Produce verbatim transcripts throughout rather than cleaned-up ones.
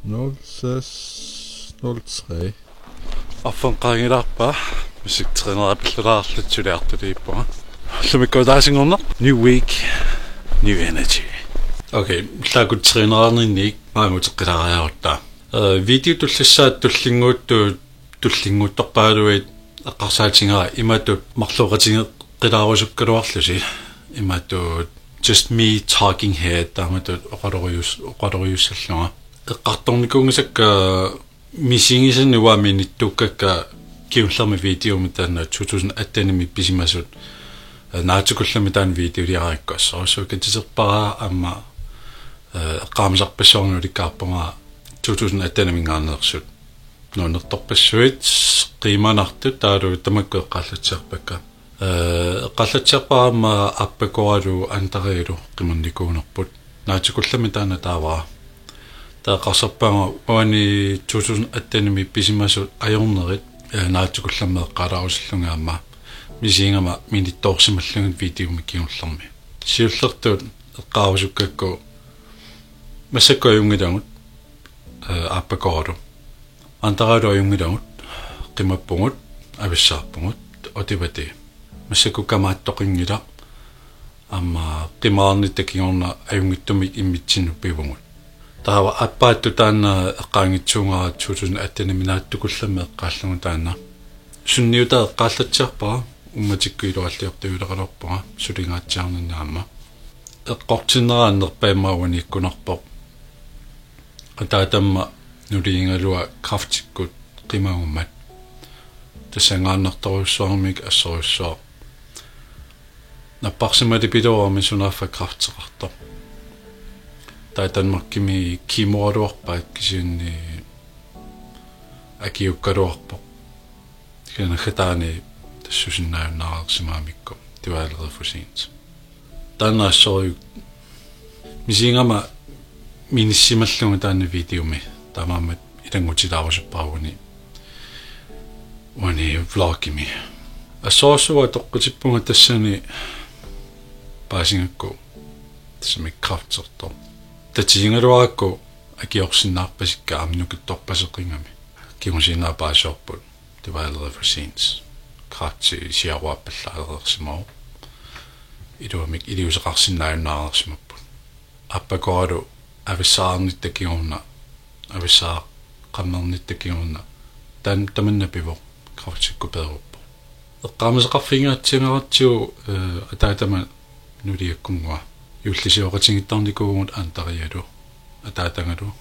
nul seks nul tre. Arfineq-qaangilaarpaa, misik trænerit pillalaarlugit suliartuliippunga. Ullumikkut ataasinngorneq, new week, new energy. Okay, ullaakkut trænerarninniit maanga uteqqilaariarutta. Øh, video tullissaat tullinnguuttuut, tullinnguuttorpaaluit eqqarsaatigaara imatut marlooqatigeqqilaarusukkaluarlusi. Imatut just me talking head taamatut oqalorius-, oqaloriussallunga. Eqqartornikuunngisakka misigisani uanga minittuukkakka kingullermi videomi taanna to tusind attenimi pisimasut, øh, naatsukullammik taanna videoliarikku assorsuaq katsiterpara aamma, øh, eqqaamasarpassuarnik ulikkaarpunga to tusind atteniminngaanneersut. Nuannertorpassuit qiimanartut taavalu tamakku eqqaallatsiarpakka. Øh, eqqaallatsiarpara aamma Aappakoralu Andarialu qimernikuunerput. Naatsukullammik taanna taavara. Taava eqqarsarpunga uani to tusind attenimi pisimasut ajornerit, øh, naatsukullammik eqqaalaarusullunga aamma. Misigigama minittoorsimallugit videomi kingullermi. Siullertut eqqaarusukkakku massakkut ajunngilagut, øh, Aappakoralu. Andarialu ajunngilagut, qimappugut, avissaarpugut, otivatii. Massakkut kamaattoqanngilaq, aamma qimaarnitta kingorna ajunngitsumik immitsinnut pivugut. Taava aappaattut taanna eqqaanngitsuugara to tusind attenimi naatsukullammik eqqaallugu taanna. Sunniutaa eqqaallatsiarpara, uummatikkut ilualliortuuleqalerpunga, sulingaatsiarninni aamma. Eqqortinnera annerpaamik uani ikkunarpoq. Ataatama nuligigalua kræftikkut qimagummat. Tassanngaannartorujussuarmik assorujussuaq. Napparsimmalipiluarami sunaaffa kræfteqartoq. Taava Danmarkimi kemoraluarpaat kisianni akiukkaluarpoq. Kisianni naggataani tassusinnaajunnaareersimagamikku. Det var allerede for sent. Taanna assorujuk. Misigigama minissimallugu taanna videomi. Taamaammat ilanngutilaarusuppara uani, uani vlogimi. Assorsuaq toqqutippunga tassani paasigakku tassami kræftertoq. Tatigigaluarakku akiorsinnaarpasikka aamma nukittorpaseqigami. Kingusinnaapaasoorput. Det var allerede for sent. Kræfti siaruappallaalereersimavoq. Iluamik iliuuseqarsinnaajunnaareersimapput. Aappakoralu avissaarnitta kingorna, avissaaqammernitta kingorna. Taanna tamanna pivoq, kræftikkut peeruppoq. Eqqaamasaqarfigingaatsiaratsigu, øh, ataatama nuliakkunngua. Juullisioqatigiittarnikuuvugut Andarialu, ataatagalu,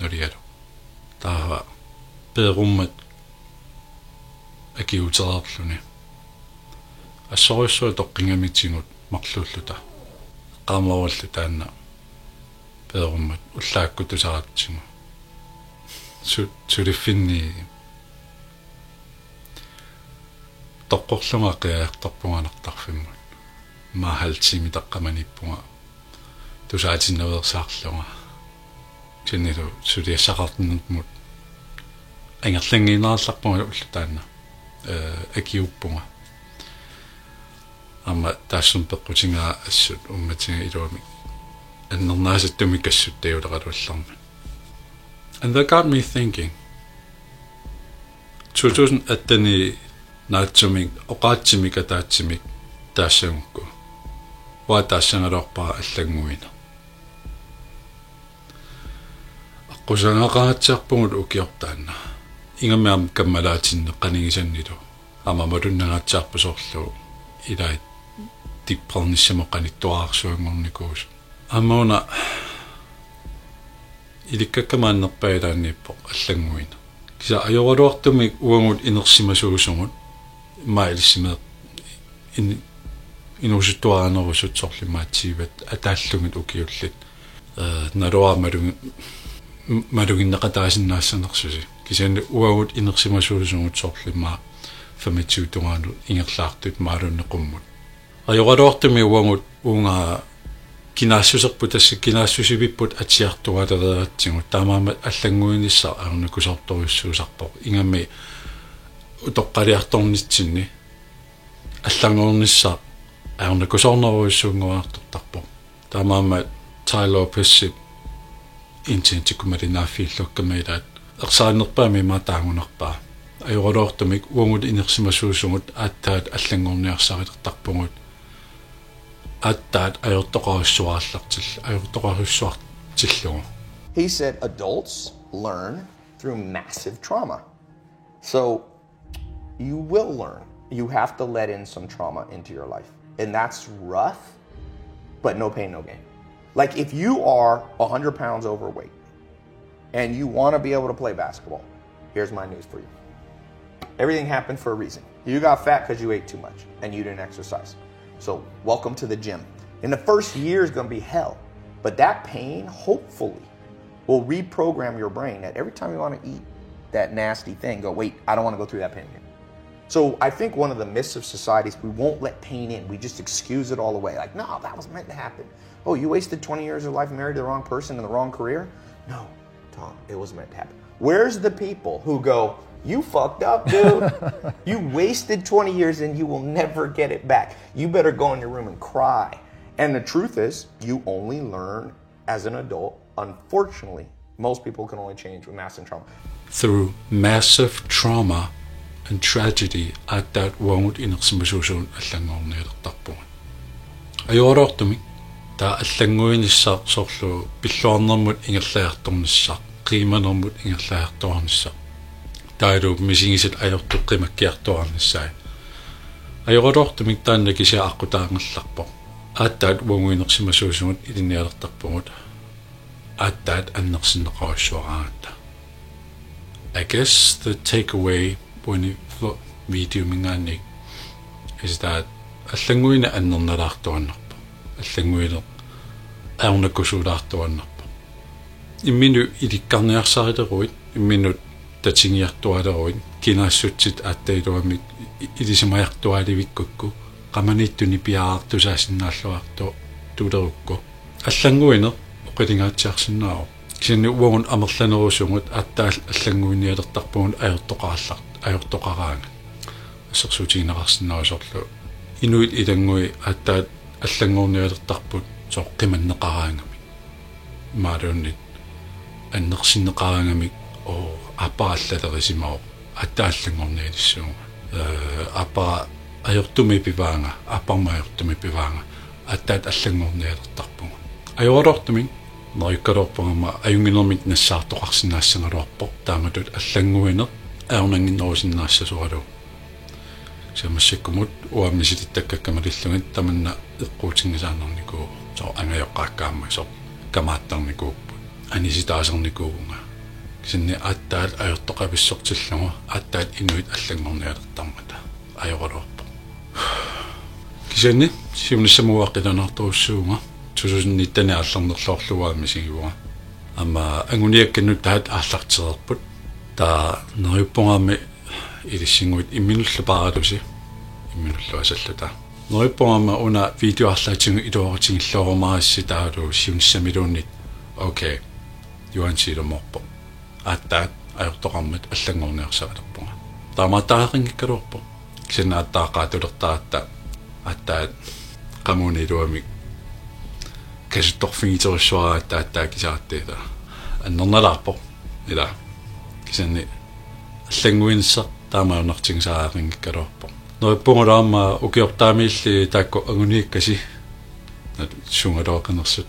nulialu. Taava peerummat akiutereerluni. Assorujussuaq toqqigamitigut marluulluta. Eqqaamavorillu taanna peerummat ullaakkut tusaratsigu. Su-, suliffinni toqqorlunga qiajartorpunga anartarfimmut. Aamma halv time taqqamaniippunga tusaatinnaveersaarlunga. Kisiannilu suliassaqarnermut angerlanngiinnarallarpunga ulloq taanna. Øh, akiuuppunga. Aamma taassuma peqqutigaa assut uummatiga iluamik annernaasattumik assuttajuleqaluallarmat. And that got me thinking. To tusind attenimi naatsumik, oqaatsimik, ataatsimik taassagukku. Uanga taassagaluarpara allannguineq. Aqqusaagaqangaatsiarpugut ukioq taanna. Ingammik aamma kammalaatinneq qanigisannilu. Aamma malunnangaatsiarpoq soorlu ilaat tippernissamut qanittuararsuanngornikuusoq. Aamma una ilikkakka maannerpaat ilaanniippoq allannguineq. Kisianni ajoraluartumik uagut inersimasuusugut immaqa ilissimeeq in-, inuusuttuaraanerusut soorlu immaqa tyvet ataallugit ukiullit. Øh, naluara malugi-, m-, maluginneqataasinnaassanersusi. Kisianni uagut inersimasuusugut soorlu immaqa femogtyve tungaanut ingerlaartut imaluunniit qummut. Ajoraluartumik uagut uunga kinaassuserput, tassa kinaassusivipput atsiartuaalereeratsigu, taamaammat allannguinissaq ajornakusoortorujussuusarpoq. Ingammik utoqqaliartornitsinni allanngornissaq ajornakusoornerujussuunnguartortarpoq. Taamaammat Tai Lopezip internettikkut malinnaaffiilluakkama ilaat. Ersarinnerpaamik ima taagunarpaa. Ajoraluartumik uagut inersimasuusugut aatsaat allanngorniarsarilertarpugut. Aatsaat ajortoqarussuarallartil-, ajortoqarussuartillugu. He said adults learn through massive trauma. So you will learn. You have to let in some trauma into your life. And that's rough, but no pain, no gain. Like if you are a hundred pounds overweight and you want to be able to play basketball, here's my news for you. Everything happened for a reason. You got fat because you ate too much and you didn't exercise. So welcome to the gym. And the first year is going to be hell. But that pain, hopefully, will reprogram your brain that every time you want to eat that nasty thing, go, "Wait, I don't want to go through that pain again." So I think one of the myths of society is we won't let pain in. We just excuse it all away. Like, "No, that was meant to happen. Oh, you wasted twenty years of life, married the wrong person in the wrong career." No, Tom, it was meant to happen. Where's the people who go, "You fucked up, dude. You wasted twenty years and you will never get it back. You better go in your room and cry." And the truth is, you only learn as an adult. Unfortunately, most people can only change with massive trauma. Through massive trauma and tragedy, aatsaat uagut inersimasuusugut allanngornialertarpugut. Ajoraluartumik taava allannguinissaq soorlu pilluarnermut ingerlajartornissaq, qiimanermut ingerlajartuarnissaq. Taavalu misigisat ajortut qimakkiartuarnissaat. Ajoraluartumik taanna kisianni aqqutaangerlarpoq. Aatsaat uagut inersimasuusugut ilinnialertarpugut. Aatsaat annersinneqarussuaraangatta. I guess the takeaway uani vlo-, videominngaanniit is that allannguineq annernalaartuaannarpoq. Allannguineq ajornakusuulaartuaannarpoq. Imminut ilikkarniarsarileruit, imminut tatigiartualeruit, kinaassutsit aatsaat iluamik i-, ilisimajartualivikkukku, qamaniittut nipiaarartusaasinnaalluartu-, tulerukku. Allannguineq oqilingaatsiarsinnaavoq. Kisianni uagut amerlanerusugut aatsaat allannguinialertarpugut ajortoqarallar-, ajortoqaraangat. Assersuutigineqarsinnaavoq soorlu inuit ilanngui aatsaat allanngornialertarput soorlu qimanneqaraangamik. Imaluunniit annersinneqaraangamik, oo, aappara allalerusimavoq, aatsaat allanngornialissuunga. Ee, aappara ajortumik pivaanga, aapparma ajortumik pivaanga, aatsaat allanngornialertarpugut. Ajoraluartumik neriukkaluarpoq aamma ajunnginnermik nassaartoqarsinnaassagaluarpoq, taamatut allannguineq ajornannginnerusinnaassasoralugu. Kisianni massakkut uanga misilittakkakka malillugit tamanna eqquutinngisaannarnikuuvoq, soorlu angajoqqaakka aamma soorlu kamaattarnikuupput, anisitaasarnikuuvunga. Kisianni aatsaat ajortoqavissortillugu, aatsaat inuit allanngornialertarmata ajoraluarpoq. Kisianni siunissami uanga qilanaartorujussuuvunga, to tusind nitten aallarnerluarlugu aamma misigivunga. Aamma anguniakkat nutaat aallartereerput. Taava neriuppunga aamma ilissinnguit imminullu paaralusi, imminullu asalluta. Neriuppunga aamma una video arlaatigut iluaqutigilluarumaarassi taavalu siunissamiluunniit, okay, Juan Silamoorpoq. Aatsaat ajortoqarmat allanngorniarsarilerpunga. Taamaattariaqanngikkaluarpoq. Kisianni aatsaat qaatulertaratta aatsaat qamuuna iluamik kasuttorfigiterujussuaraangatta aatsaat kisaattiita. Annernalaarpoq. Ila. Kisianni allannguinissaq taama ajornartigisariaqanngikkaluarpoq. Neriuppungalu aamma ukiortaamiilli taakku anguniakkasi. Naat suugaluaqinersut.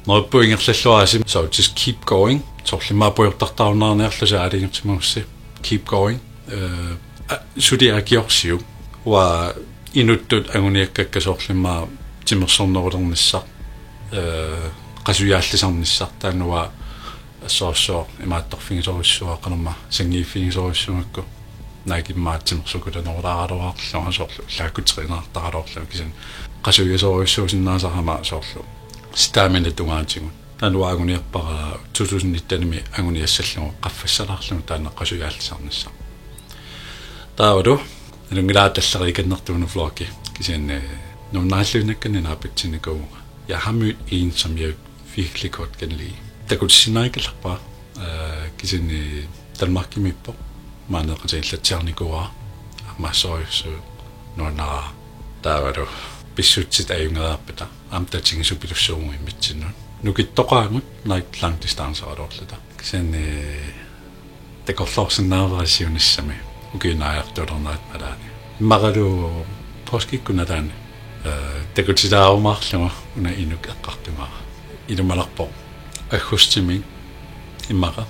Neriuppunga ingerlalluarisi, so just keep going. Soorlu immaqa pujortartarunnaarniarlusi aalajangersimagussi. Keep going. Eh, a-, suli akiorsiuk. Uanga inuttut anguniakkakka soorlu immaqa timersornerulernissaq. Eh, qasujaallisarnissaq. Taanna uanga assorsuaq imaattorfigisorujussuuara, qanormaa, sanngiiffigisorujussuugakku. Naak immaqa timersukulanerulaaraluarlunga soorlu, ullaakkut trænertartaraluarlunga kisianni qasujasorujussuusinnaasarama soorlu stamina tungaatigut. Taanna uanga anguniarpara to tusind nitten-imi anguniassallugu qaffassalaarlugu taanna qasujaallisarnissaq. Taavalu nalunngilara talleriikannertuunut vloggi kisianni nuannaalluinnakkanni naapitsinnikuuvunga. Jeg har mødt en, som jeg virkelig godt kan lide. Takutissinnaanngikkallarpara, øh, kisianni Danmarkimiippoq, maaniiqatigiillatsiarnikuuara, aamma assorujussuaq nuannaraa. Taavalu pissutsit ajunngeriarpata, aamma tatigisut pilussuuvugut immitsinnut. Nukittoqaagut naak langdistanceraluarluta. Kisianni takorloorsinnaavara siunissami ukiut naajartuulernerat nalaani. Immaqalu poorskikkut nalaani, eh, takutilaarumaarlunga una inuk eqqartugaara. Ilumalerpoq aggustimi immaqa.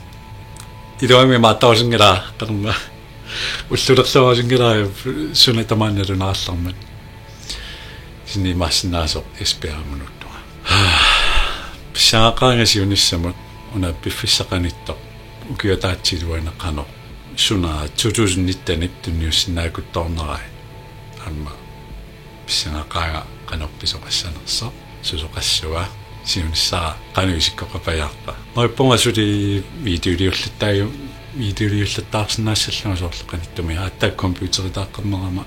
Iluamik imaattorusunngilaa, qanormaa. Ullulerluarusunngilaa suna tamaani nalunaarlermat. Kisianni imaassinnaasoq Esbjergimut nuuttunga. Pissangaqqaanga siunissamut una piffissaq qanittoq. Ukiup ataatsip iluani qanoq suna to tusind nitten-ip tunniussinnaakuttoornerai. Aamma pissangaqqaanga qanoq pisoqassanersoq, susoqassava, siunissara qanoq isikkoqapajaarpa. Neriuppunga suli videoliullattaaju-, videoliullattaarsinnaassallunga soorlu qanittumi. Aatsaat computeritaaqqammerama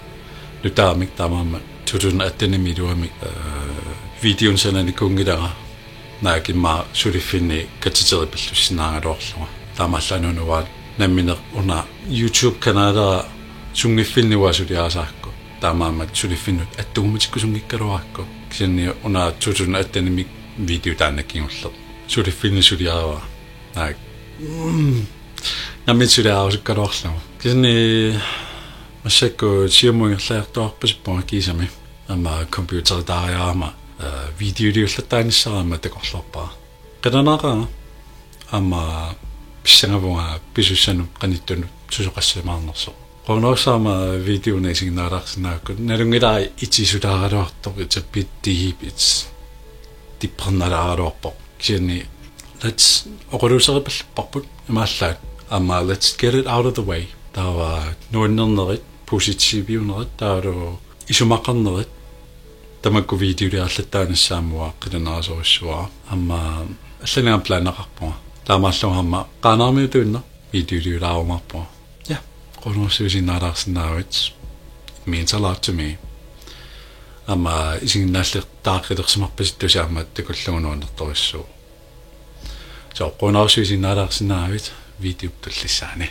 nutaamik, taamaammat to tusind atten-imi iluamik, eh, videonik sananikuunngilanga. Naak immaqa suliffinni katiterpallussinnaagaluarlunga. Taamaallaat una uanga nammineq una YouTube-kanalera sunngiffinni uanga suliasaakku. Taamaammat suliffinnut attuumatikkusunngikkaluarakku. Kisianni una to tusind atten-imi video taanna kingulleq. Suliffinni suliaraa. Naak. Mm. Nammineq suliarusukkaluarlunga. Kisianni massakkut siumut ingerlajartuarpasippunga kiisami. Aamma computeritaariarama, eh, videoliullattaarnissara aamma takorloorpara. Qilanaaqaanga aamma pissangavunga pisussanut qanittunut susoqassimaarnersoq. Qujanarsuaq aamma videonik isiginnaalaarsinnaagukku, nalunngilara itisulaaraluartoq, it's a bit deep, it's dippernalaaraluarpoq. Kisianni let's oqaluuseripallapparput imaallaat aamma let's get it out of the way. Taava nuannernerit, positiviunerit, taavalu isumaqarnerit. Tamakku videoliarlattaanissaat aamma uanga qilanaasorissavara. Aamma allanngorneq planeqarpunga. Taamaallugu aamma Qaanaarmiuttuinnaq videoliulaarumaarpunga. Ja, qujanarsuaq isiginnaalaarsinnaagavit. It means a lot to me. Aamma isiginnaalliartaqqilersimarpasittusi aamma takullugu nuannertorissavara. So, qujanarsuaq isiginnaalaarsinnaagavit videop tullissaani.